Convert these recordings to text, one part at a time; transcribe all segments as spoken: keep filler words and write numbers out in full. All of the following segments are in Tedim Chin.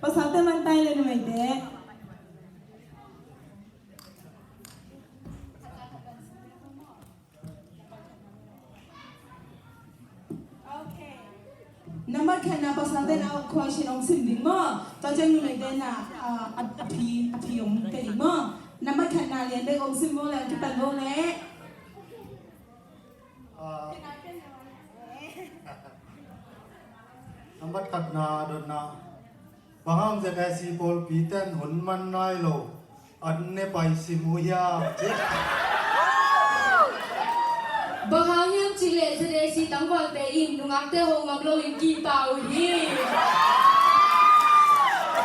Pasalte man ta in le numeite. Ok. Nambat khatna pasalte na question hong sim ding maw. Tua ciang numeite na, ah, a, a phi, a phi hong te ding maw. Nambat khatna lian dek hong sim maw le, kipan maw le. Ah. Nambat khatna dotna. Bang hang Z A C pawlpi ten hun man nai lo, an ne pai sim uh hiam? Ci. Bang hang hiam cih leh Z A C tangvalte in nungakte ho ngam lo in kihta uh hi.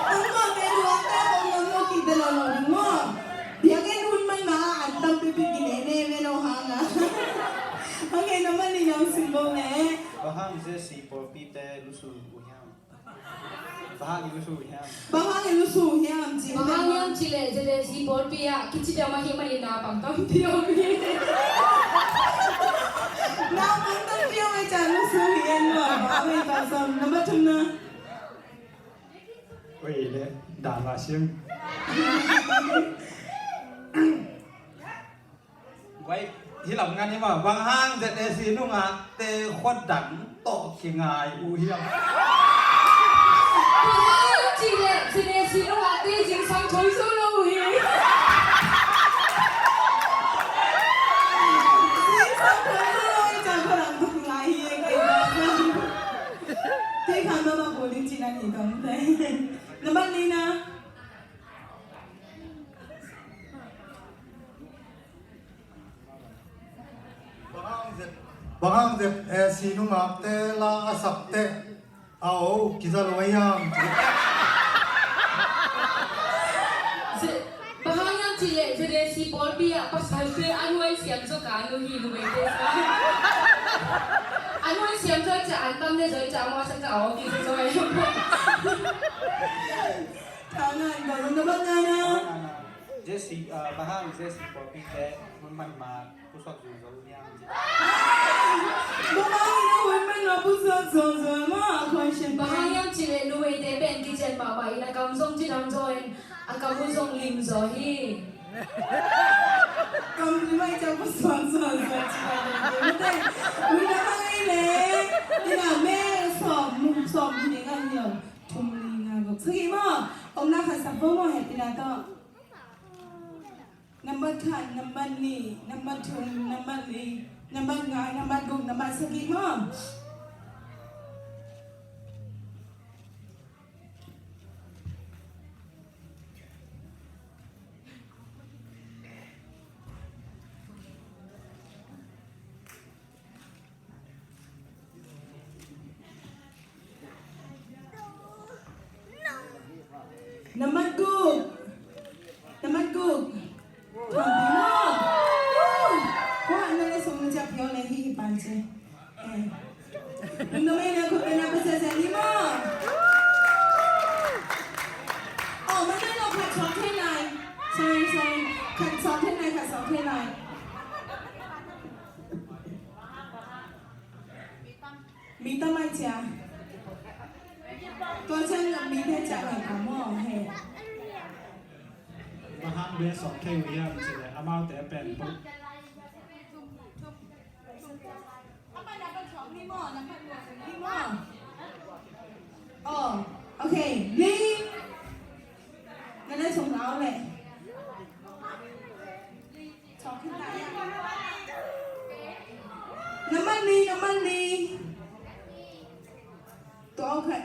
Tangvalte nungakte ho ngam lo kihta lo lo ding maw. Biakinn hun man ma an tampipi kinene ve lo hang a. Ok, nambat nihna hong sim bo ne. Bang hang Z A C pawlpite lusu uh hiam? Bang hang i lusu hiam? Bang hang i lusu hiam, ci. Bang hang hiam cih leh Z A C pawlpi ah kicidam ahih manin naupang tampi om hi. Naupang tampi om hi, ci a lusu hi en maw. Bang hang i lusu. Nambat thumna. Oi le, dan la siang. Guai, hih lam ngan hi maw, bang hang Z A C nungakte khuadang tawh kingai uh hiam? Bang hang hiam cih leh Z A C nungakte zingsang thoi zo lo uh hi. Zingsang thoi zo lo uh hi, ci a khuadang tawh kingai hi, eh, kei kha mama ko ding ci na ni tong te. Nambat nihna. Bang hang Z, bang hang Z A C nungakte la a sak teh a o kiza lo a hiam? Z-, bang hang hiam cih leh Z A C pawlpi ah pasalte a nuai siam zaw ka nu hi, numeite sa. A nuai siam zaw, ci a an tam le zaw, ci a mawh sak, ci a o kiza zaw a hiam? Thang ngan ko, nambat ngan a. Z A C, ah, bang hang Z A C pawlpite hun man ma pusuak zuau zo hiam? Bang hang hun man ma pusuak zuau zo maw, a question. Bang hang hiam cih leh numeite pen kician mahmah in a kam zong cidam zaw in a kam uh zong lim zaw hi. Kam lim a i ciang pusuak zuau zo cidam hi. Mate, ui na hang ei le. Ina me sawm, sawm hi ding a hiam. Thum li nga guk. Sagih maw? Omna khat sak bo maw, hehpihna tawh. Nambat khat, nambat nih, nambat thum, nambat li, nambat nga, nambat guk, nambat sagih maw? Nambat guk. Nambat guk. Thang pi maw. Woo. Wah, na le song na ciap yo le hi hi pan ce. Eh. Nung na mai na ko pe na pa sia sia ni maw. Oh, man na lo khat sawm thei lai. Sorry, sorry. Khat sawm thei lai, khat sawm thei lai. Mi tam ai cia. Tua ciang mi te cia ngai ka maw he. Bang hang bia sawm thei uh hiam cih leh amaute pen buk. Oh, okay. Li. Nga le sawm lau le. Nambat li, nambat li. Tua khat.